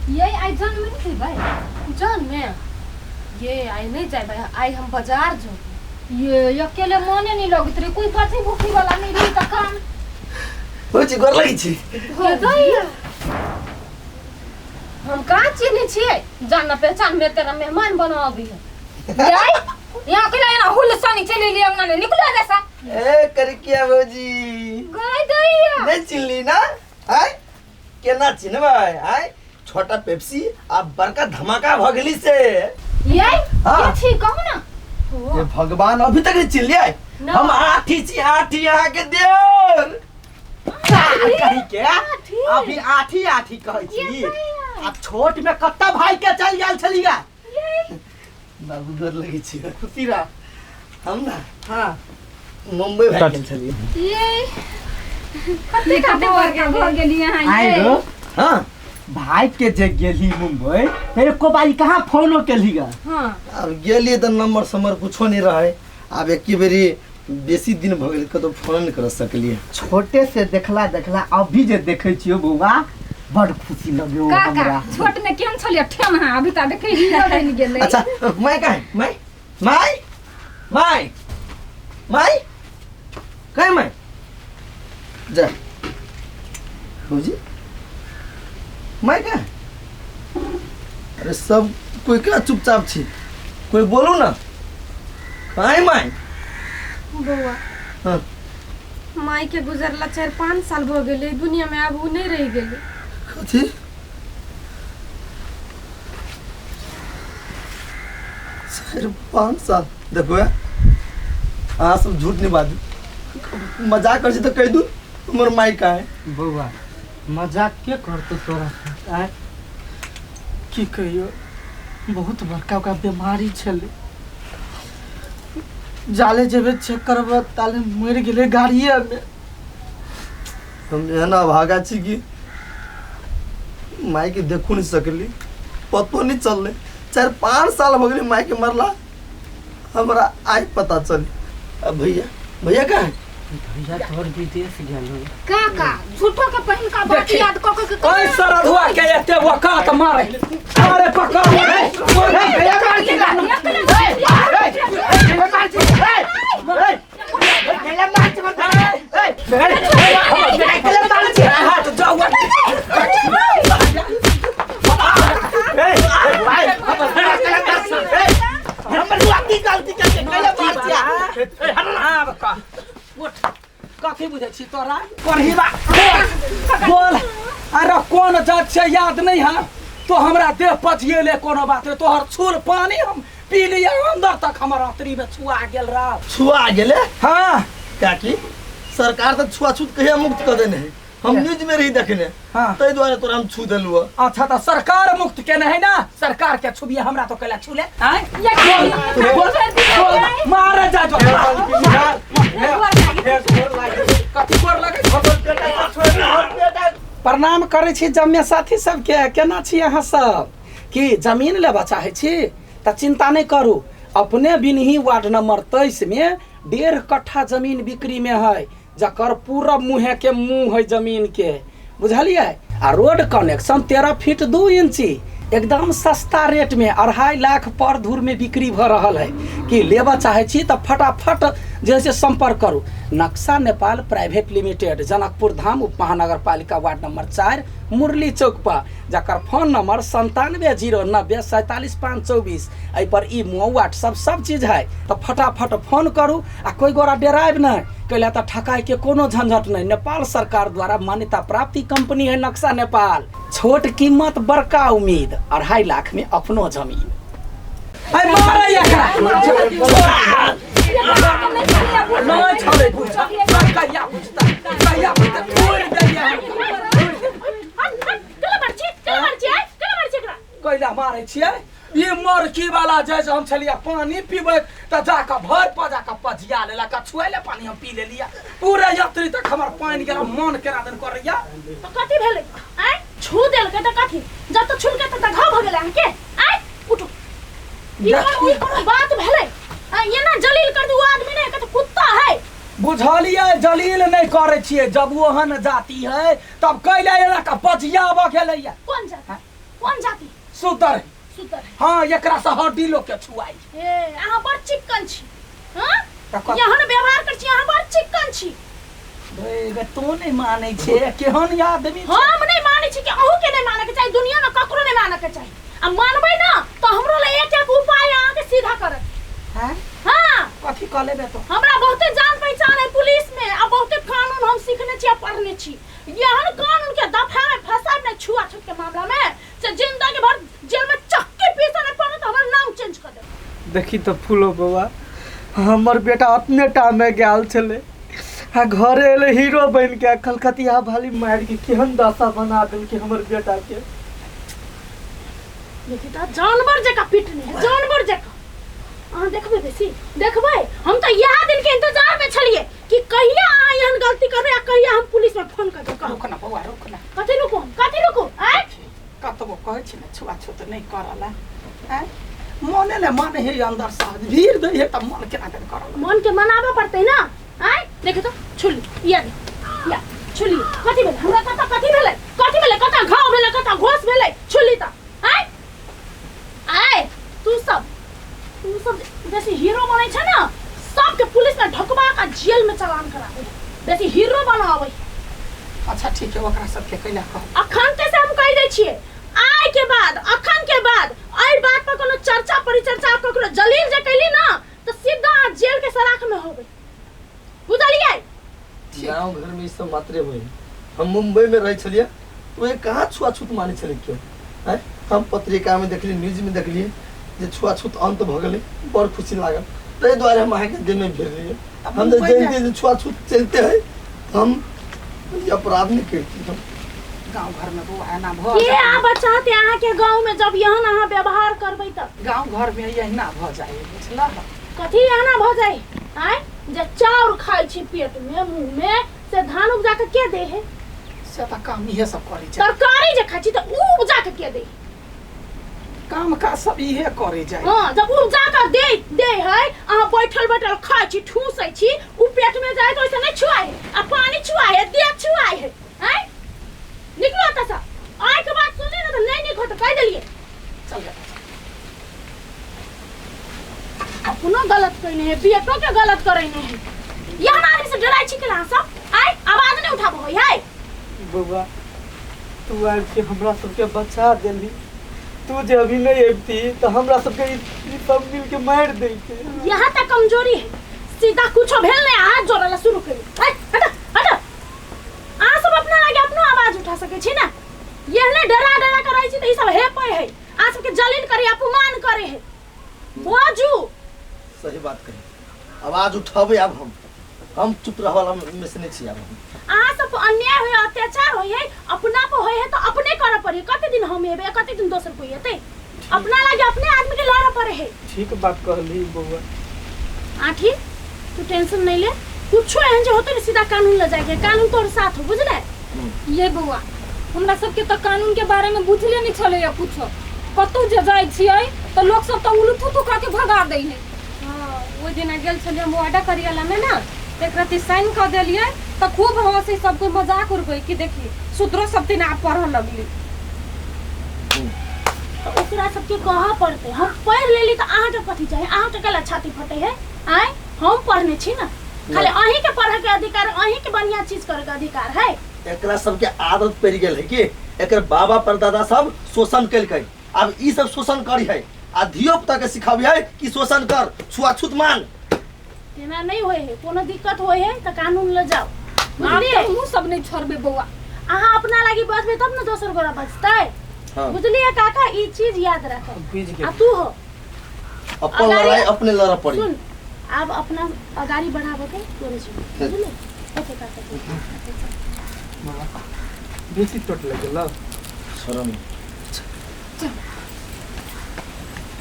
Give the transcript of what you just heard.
ये आइ जन में नहीं जेबै? जन में ये आइ नहीं जाबै, आइ हम बाजार जेबै। ये अकेले मने नहीं लगत रे, कोई बची भूखी वाला नहीं रही त काम। भौजी गोर लगै छी। ये दैया हम कहाँ चिन्है छियै, जान न पहचान में तेरा मेहमान बनाबी है। ये यहाँ अकेला एना हुल सनी चलि एलियै अंगना में, निकलो एतऽ से। ए करिकिया भौजी गई दैया नहीं चिन्हली ना? आय केना चिन्हबै? आय छोटा पेप्सी आ बड़का धमाका भ गेली से। ये हाँ। के छी कहू ना? ये भगवान अभी तक नहीं चिन्हलियै। ना। हम आठी छी, आठी अहाँ के देर कही के अभी आठी आठी कहै छी आ छोट में कत्ता भाई के चल गेल छलिया। बाबू गोर लगै छी। खुशी रह। हम ना हाँ मुंबई भाग गेल छलियै। ये कते कते बड़का भऽ गेली अहाँ आइ ये। रो हाँ भाई के जे गेली मुंबई तेरे को बारी कहाँ फोनो केली गा? हाँ आब गेलियै तऽ नंबर समर कुछो नहीं रहे, आब एके बेरी बेसी दिन भऽ गेल कतौ फोन नहि कर सकलियै। छोटे से देखला देखला अभी जे देखै छियो बौआ बड़ खुशी लगे काका हमरा। छोट में केहन छलियै ठेम, हाँ अभी तऽ देखै हीरो बनि गेलै। अच्छा my कहाँ है? My my my my कहाँ है my? जा भौजी my कहाँ है? अरे सब कोई क्या चुपचाप छी, कोई बोलू ना, कहाँ है my? बौआ हाँ माई के गुजरला 4-5 साल भ गेलै, दुनिया में आब उ नहीं रह गेलै। कथी? 4-5 साल? देखो अहाँ सब झूठ नहीं बाजू, मजाक कर छी तऽ कहि दू हमर माई कहाँ है। बौआ मजाक के करतो तोरा साथ? आय की कहियो बहुत बड़का ओकरा बीमारी छलै, जाले जेबे चेक करब ताले मरि गेलै गाड़िए में। हम एहन अभागा छी कि माई के देखू नहीं सकली, पतो नहीं चलले। 4-5 साल हो गेलै माई के मरला, हमरा आइ पता चली। अब भैया भैया कहाँ है? भैया तोहर विदेश गेल हो। काका झूठो के पहिन का बात याद क क के ओए सरधुआ के एते वकात मारे, अरे पकड़ रे, भैया मार छी ना। भैया मार छी। भैया मार छी। भैया मार छी। हाथ जाऊ। हमर बुआ की गलती करके कैला मार छी? आब कह उठ, कथी बुझै छी तोरा पढ़ीबा बोल। अरे कोन जज छै याद नहीं है तो हमरा देह पचिएले कोनो बात नहीं, तोहर छूल पानी हम पी लिया अंदर तक हमर अतरी में छुआ गेल रहा। छुआ गेले? हाँ काकी सरकार तऽ छुआछूत कहिया मुक्त कऽ देने है, हम न्यूज में रही देखने। हाँ। ताहि दुआरे तोरा हम छू देलु। अच्छा तऽ सरकार मुक्त केने है ना, सरकार के छुबिए हमरा तो कैला छूले? आय बोल बोल बोल मारे जा जो कथी गोर लगे? प्रणाम करै छी जम्मे साथी सबके, केना छी अहाँ सब? कि जमीन लेबऽ चाहै छी तऽ चिंता नहि करू, अपने बिनही वार्ड नंबर 23 में 1.5 कट्ठा जमीन बिक्री में है, जकर पूरब मुँहे के मुँह है जमीन के, बुझलियै? आ रोड कनेक्शन 13 फीट 2 इंची, एकदम सस्ता रेट में 2.5 लाख पर धूर में बिक्री भऽ रहल है। कि लेबऽ चाहै छी तऽ फटाफट जे है से संपर्क करू। नक्शा नेपाल प्राइवेट लिमिटेड, जनकपुर धाम उप महानगर पालिका वार्ड नंबर 4 मुरली चौक पर, जकर फोन नंबर 9709 47 524। एहि पर ई मोबाइल व्हाट्सअप सब चीज है, तऽ फटाफट फोन करू आ कोई गोरा डरायब नहि, कैला तऽ ठकाई के कोनो झंझट नहीं। नेपाल सरकार द्वारा मान्यता प्राप्त कंपनी है नक्शा नेपाल। छोट कीमत बड़का उम्मीद, 2.5 लाख में अपनो जमीन। अरे मारे एकरा। नहीं छले बुझा, कहिया बुझता, कहिया बुझता, छोड़ दैया। कैला मारे छियै? ई मरकी वाला जे हम छलियै पानी पीबै तऽ जाकऽ भरि पजा कऽ पजिया लेलक आ छुएले पानी हम पी लेलियै। पूरा यात्री तक हमर पानि गेल, मन केना दन करैया। तऽ कथी भेलै? आँय छू देलकै तऽ कथी? जब तऽ छुलकै तऽ घाव भऽ गेलै अहाँके। आँय उठू, ई कोनो ई कोनो बात भेलै? आँय एना जलील कर दू आदमी नहि कहत कुत्ता है। बुझलियै जलील नहि करै छियै, जब ओहन जाति है तब कैला एना कऽ पजियाबऽ गेलैया? कोन जाति? कोन जाति? सुतर। सुतर। हाँ, एकरा से हड्डी लोग के छुआई। ए, अहाँ बड़ चिक्कन छी। हाँ, तऽ एहन व्यवहार कर छी, अहाँ बड़ चिक्कन छी। गे, तू नहीं मानै छे, केहन आदमी छे? हम नहीं मानै छी कि अहूँ के नहीं मानके चाही, दुनिया में ककरो नहीं मानके चाही। आ मानबै ना तो हमरो ले एक एक उपाय अहाँ के सीधा करत। हैं? हाँ। कथी कह लेबे तो? हमरा बहुते जान पहचान है पुलिस में, आ बहुते कानून हम सीखने छी आ पढ़ने छी। एहन कानून के दफा में फंसाब ने छुआछूत के मामला में, से जिंदगी भर जेल में चक्की पीसे नहीं पड़त, हमर नाम चेंज कर देब। देखी तऽ फूलो बौआ, हमर बेटा अपने टा में गेल छलै आ घरे एलै हीरो बनि के, कलकतिया भाली मारि के केहन दशा बना देलकै हमर बेटा के। देखी तऽ जानवर जकाँ पीटने है, जानवर जकाँ। अहाँ देखबै बेसी देखबै, हम तऽ इएह दिन के इंतजार में छलियै कि कहिया अहाँ एहन गलती करबै आ कहिया हम पुलिस में फोन करबै। कहू। रुक ना बौआ, रुक ना। कथी रुकू हम, कथी रुकू? आँय, कतबो कहै छी ने छुआछूत नहि करऽ ला, आँय, मने ने मन है अंदर से भीड़ दै है तऽ मन केना देन करऽ। मन के मनाबऽ पड़तै ना। आँय, देखी तो छुली, या या छुली, कथी भेलै हमरा? कतऽ कथी भेलै, कथी भेलै? कतऽ घाव भेलै, कतऽ घोस भेलै? छुली तऽ। आँय आँय, तू सब, तू सब बेसी हीरो बनै छै ना, सबके पुलिस में ढकबा के जेल में चलान कराबै, बेसी हीरो बनाबै। अच्छा ठीक है, ओकरा सबके कैला कहू? अखन ते से हम कहि दै छियै, आइ के बाद, अखन के बाद एहि बात पर कोनो चर्चा परिचर्चा, ककरो जलील जे कैली ना तऽ सीधा अहाँ जेल के सलाख में होबै, बुझलियै? गाँव घर में ई सब मात्रे होइ। हम मुंबई में रहै छलियै, ओहे कहाँ छुआछूत मानै छलै केओ? आँय, हम पत्रिका में देखलियै, न्यूज में देखलियै जे छुआछूत अंत भऽ गेलै, बड़ खुशी लागल, ताहि दुआरे हम अहाँके देहमे भिड़लियै। हम तऽ जनितियै जे छुआछूत चलिते है, हम ई अपराध नहि करितियै हम। गाँव घर में बौआ एना भऽ के जाइ। आब चाहते अहाँ के गाँव में जब एहन अहाँ व्यवहार करबै तऽ? गाँव घर में एहिना भऽ जाइ, बुझलह? कथी एहना भऽ जाइ? आँय, जे चाउर खाइ छी पेट में मुँह में, से धान उपजा के के दे है? से तऽ काम इहे सब करै छै। तरकारी जे खाइ छी तऽ उ उपजा के के दे? काम काज सब इहे करै जाइ। हाँ, जब उपजा के दे दे है, अहाँ बैठल बैठल खाइ छी, ठूसै छी, उ पेट में जाय तऽ ओइसे नहि छुआइ है, आ पानी छुआइ है, देह छुआइ है। आँय, निकलो एतऽ से। आइ के बात सुनली ने तऽ नहि नीक होत, कहि देलियै। चल जा। अपनो गलत कयने है, बेटो के गलत करैने है। एहन आदमी से डराइ छी केना अहाँ सब? आइ आवाज नहि उठाबो होइ है। बौआ, तू आबि के हमरा सबके बचा देली। तू जे अभी नहीं अबती तऽ हमरा सबके ई सब मिल के मारि दैते। यहाँ तक कमजोरी है, सीधा कुछो भेल नहीं हाथ जोड़े ला शुरू करी। हट हट हट, अहाँ सब अपना लागे अपनो आवाज उठा सकै छी ना? एहने डरा डरा के रहै छी तऽ ई सब हे पे है, अहाँ सबके जलील करे, अपमान करे है। बाजू। सही बात कही, आवाज उठाबै आब। हम चुप रहऽ वाला में से नहि छी आब हम। अहाँ सब पर अन्याय होय, अत्याचार होय है, अपना पर होय है तो अपने करऽ पड़े। कते दिन हम एबै, कते दिन दोसर कोई एतै? अपना लागे अपने आदमी के लड़ऽ पड़े है। ठीक बात कहली बौआ। आठी, तू टेंशन नहीं ले, कुछो एहन जे होतै ने सीधा कानून ले जाके, कानून तोर साथ हो, बुझले? ये बौआ, हमरा सबके तऽ कानून के बारे में बुझले नहीं छलैया कुछो। कतौ जे जाइ छियै तऽ लोक सब तऽ उलू थू थू कऽ के भगा दै है। हाँ, ओहि दिना गेल छलियै हम वादा करियला में ना, तऽ एक रत्ती साइन कऽ देलियै तऽ खूब हँसी, सब कोइ मजाक उड़बै कि देखी सूत्रो सब दिन आब पढ़ऽ लगली। तऽ ओकरा सबके कहऽ पड़तै, हम पढ़ि लेली तऽ अहाँके कथी चाही? अहाँके कैला छाती फटै है? आँय, हम पढ़ने छी ना, खाली अहींके पढ़ऽके अधिकार, अहींके बढ़िया चीज करैके अधिकार है? एकरा सबके आदत पड़ि गेल है कि एकर बाबा परदादा सब शोषण केलकै, आब ई सब शोषण करी है आ धियो पुता के सिखाबी है कि शोषण कर, छुआछूत मान। तेना नहीं होय है, कोनो दिक्कत होय है तऽ कानून ले जाओ, आब बुझलियै? तऽ हमहूँ सब नहि छोड़बै बौआ। अहाँ अपना लागी बचबै तब ने दोसर गोरा बचतै। हाँ। बुझलियै काका? ई चीज याद राखब। बुझि आ गेल। तू हो अपन लड़ाई अपने लड़ऽ पड़ी। सुन, आब अपना अगाड़ी बढ़ाबऽ के तोरे छी, बुझलियै? ओके काका जी। बेसी चोट लागि गेलौ? शरम।